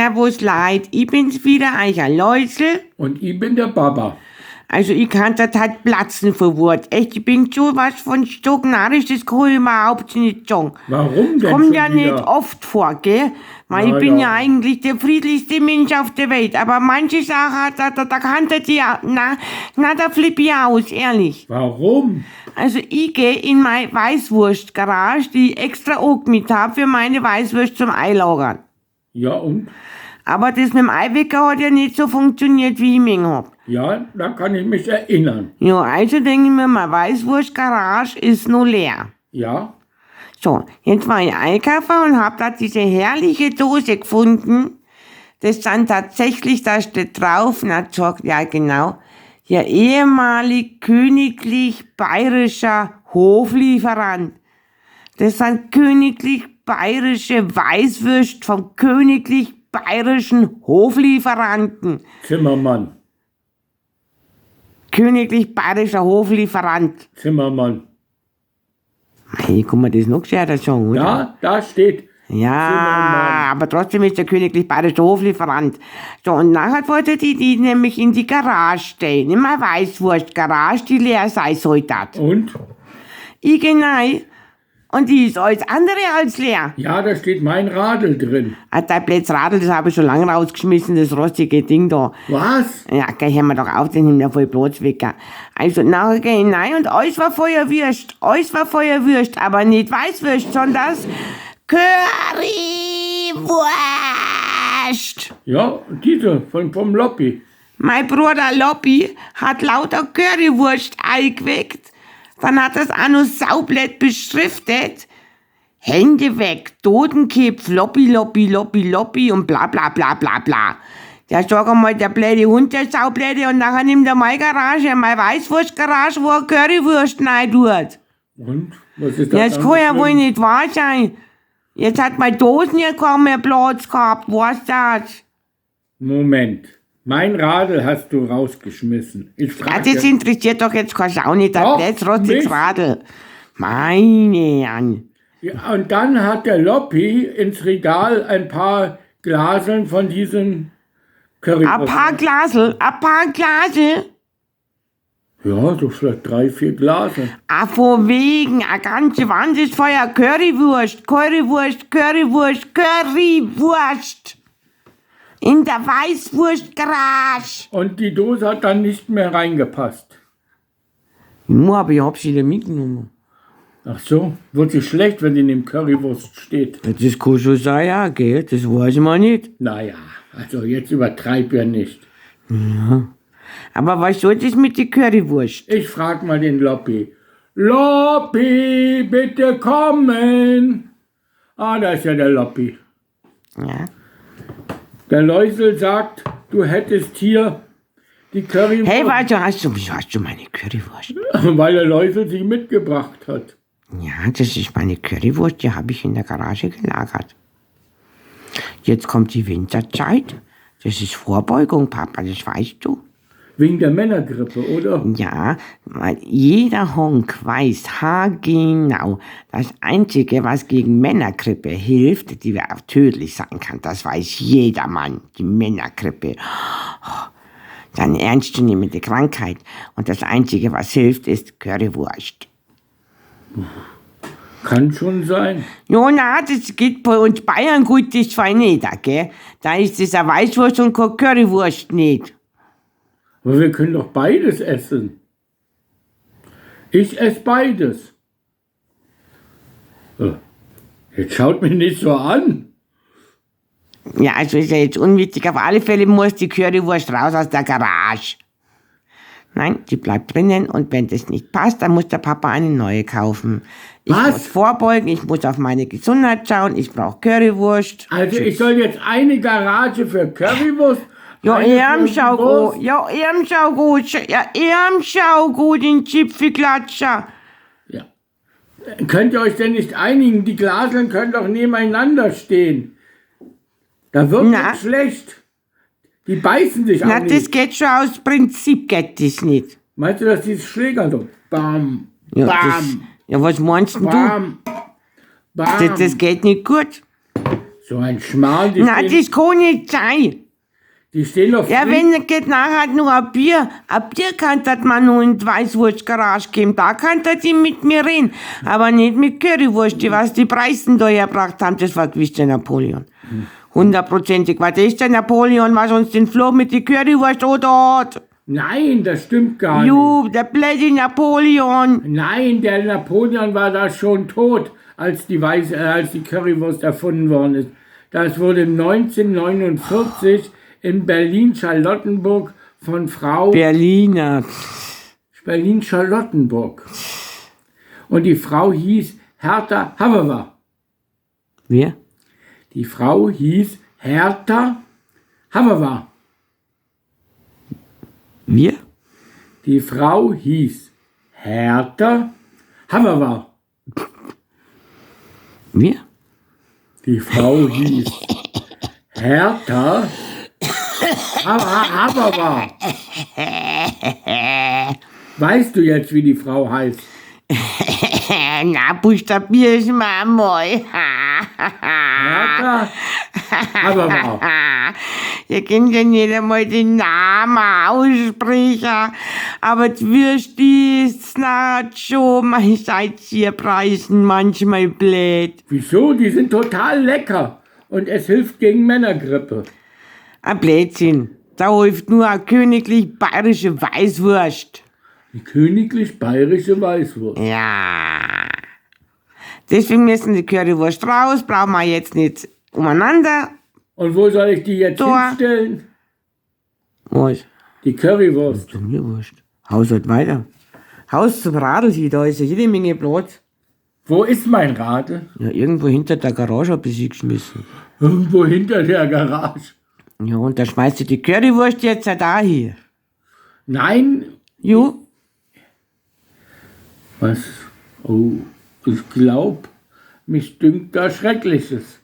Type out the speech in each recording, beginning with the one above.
Servus Leid, ich bin's wieder, eicher Läusel. Und ich bin der Baba. Also ich kann das halt platzen vor Wort. Echt, ich bin so was von stocknarrisch, das kann ich überhaupt nicht sagen. Warum denn Kommt schon ja wieder? nicht oft vor, gell? Weil Na ich bin ja. ja eigentlich der friedlichste Mensch auf der Welt. Aber manche Sachen, da kann der die ja, na, na, da flipp ich aus, ehrlich. Warum? Also ich geh in meine Weißwurstgarage, die ich extra angemietet hab für meine Weißwurst zum Einlagern. Ja und? Aber das mit dem Eiwecker hat ja nicht so funktioniert, wie ich mir hab. Ja, da kann ich mich erinnern. Ja, also denke ich mir, meine Weißwurstgarage ist noch leer. Ja, So, jetzt war ich einkaufen und hab da diese herrliche Dose gefunden. Das stand tatsächlich, da steht drauf, na, zeig- ja genau, ihr ehemalig königlich bayerischer Hoflieferant. Das sind königlich bayerische Weißwürst vom königlich bayerischen Hoflieferanten. Zimmermann, Königlich bayerischer Hoflieferant. Zimmermann. Mei, kann man das noch gescheiter sagen, oder? Ja, da steht Ja, Zimmermann. aber trotzdem ist der königlich bayerische Hoflieferant. So, und nachher wollte die die nämlich in die Garage stellen. In meine Weißwurst-Garage, die leer sein sollte. Und? Ich geh rein und die ist alles andere als leer. Ja, da steht mein Radl drin. Ah, dein blödes Radl, das habe ich schon lange rausgeschmissen, das rostige Ding da. Was? Ja, geh, hör mir doch auf, den nimmt ja voll Platz weg. Also, nachher geh ich rein und alles war voller Würst. Alles war voller Würst, aber nicht Weißwürst, sondern Currywurst. Ja, diese vom Lobby. Mein Bruder Lobby hat lauter Currywurst eingeweckt. Dann hat das auch noch saublöd beschriftet. Hände weg, Totenkipf, Lobby, Lobby, Lobby, Lobby und bla bla bla bla bla. Der sag einmal, der blöde Hund, der saublöde, und nachher nimmt er meine Garage, meine Weißwurstgarage, wo er Currywurst rein tut. Und? Was ist das? Ja, das dann kann ja so wohl schlimm? nicht wahr sein. Jetzt hat meine Dosen ja kaum mehr Platz gehabt, weißt du das? Moment. Mein Radl hast du rausgeschmissen. Ich Ja, frage. das interessiert doch jetzt keine Sau nicht, Doch, der blödes rostiges mich. Radl. Meine Herren. Ja, und dann hat der Lobby ins Regal ein paar Glaseln von diesem Currywurst. Ein paar Glasel, ein paar Glasel. Ja, so vielleicht 3, 4 Glaseln. Ah, von wegen, eine ganze Wand ist voller Currywurst, Currywurst, Currywurst, Currywurst. In der Weißwurstgarage. Und die Dose hat dann nicht mehr reingepasst. Ja, aber ich hab sie da mitgenommen. Ach so, wird sie schlecht, wenn sie in dem Currywurst steht. Ja, das kann schon sein, ja, gell? Das weiß man nicht. Naja, also jetzt übertreib ja nicht. Aber was soll das mit der Currywurst? Ich frag mal den Lobby. Lobby, bitte kommen! Ah, da ist ja der Lobby. Ja. Der Läusel sagt, du hättest hier die Currywurst, Hey, warte, wieso hast du meine Currywurst? weil der Läusel sie mitgebracht hat. Ja, das ist meine Currywurst, die habe ich in der Garage gelagert. Jetzt kommt die Winterzeit. Das ist Vorbeugung, Papa, das weißt du. Wegen der Männergrippe, oder? Ja, weil jeder Honk weiß haargenau, das Einzige, was gegen Männergrippe hilft, die auch tödlich sein kann, das weiß jeder Mann, die Männergrippe. Oh, eine ernstzunehmende Krankheit. Und das Einzige, was hilft, ist Currywurst. Kann schon sein. Ja, na, das geht bei uns Bayern gut, das zwar nicht, gell? Da ist das eine Weißwurst und keine Currywurst nicht. Aber wir können doch beides essen. Ich esse beides. Jetzt schaut mich nicht so an. Ja, also ist ja jetzt unwichtig. Auf alle Fälle muss die Currywurst raus aus der Garage. Nein, die bleibt drinnen und wenn das nicht passt, dann muss der Papa eine neue kaufen. Ich Was? muss vorbeugen, ich muss auf meine Gesundheit schauen, ich brauche Currywurst. Also ich soll jetzt eine Garage für Currywurst. Ja, eine er für schau Wurst. gut, ja, er schau gut, ja, er schau gut in Zipfelklatscher. Ja. Könnt ihr euch denn nicht einigen? Die Glaseln können doch nebeneinander stehen. Da wird Na. es schlecht. Die beißen sich Na, auch das nicht. geht schon aus Prinzip, geht das nicht. Meinst du, dass die Schläger so bam, Ja, bam, das, ja was meinst denn du? bam, bam. Das geht nicht gut. So ein Schmarrn, die, Na, stehen, das kann nicht sein. die stehen doch Ja, frisch- wenn geht nachher nur ein Bier. Ein Bier kann das man nur in die Weißwurstgarage geben. Da kann das die mit mir reden. Aber nicht mit Currywurst, die was die Preisen da hergebracht haben, das war gewiss der Napoleon. Hundertprozentig. Was ist der Napoleon, was uns den Floh mit die Currywurst oder hat? Nein, das stimmt gar nicht. Ju, der blöde Napoleon. Nein, der Napoleon war da schon tot, als die, als die Currywurst erfunden worden ist. Das wurde 1949 in Berlin-Charlottenburg von Frau Berliner. Berlin-Charlottenburg. Und die Frau hieß Hertha Havewa. Wer? Die Frau hieß Hertha Havewa. Wir? Die Frau hieß Hertha Havewa. Wir? Die Frau hieß Hertha Havewa. Weißt du jetzt, wie die Frau heißt? Na, buchstabier's mal einmal. Hertha Havewa. Ihr könnt ja nicht einmal den Namen aussprechen. Aber die Würst ist's nachher schon. Man seid ihr Preisen manchmal blöd. Wieso? Die sind total lecker. Und es hilft gegen Männergrippe. Ein Blödsinn. Da hilft nur eine königlich bayerische Weißwurst. Die königlich bayerische Weißwurst. Ja. Deswegen müssen die Currywurst raus, brauchen wir jetzt nicht umeinander. Und wo soll ich die jetzt Da. hinstellen? Was? Die Currywurst. Zu mir wurscht. Haus halt weiter. Haus zum Radl hier, da ist ja jede Menge Platz. Wo ist mein Radl? Ja, irgendwo hinter der Garage hab ich sie geschmissen. Irgendwo hinter der Garage. Ja, und da schmeißt du die Currywurst jetzt auch da hier. Nein. Jo, Was? Oh, ich glaub, mich dünkt da Schreckliches.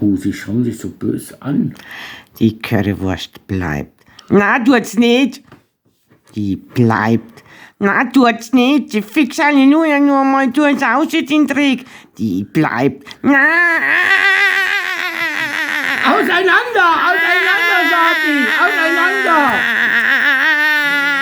Oh, sie schauen sich so böse an. die Currywurst bleibt. Na, tut's nicht. Die bleibt. Na, tut's nicht. Die fix Halleluja, nur mal tut's aus den Dreck. Die bleibt. Na! Auseinander! Auseinander, sag ich! Auseinander!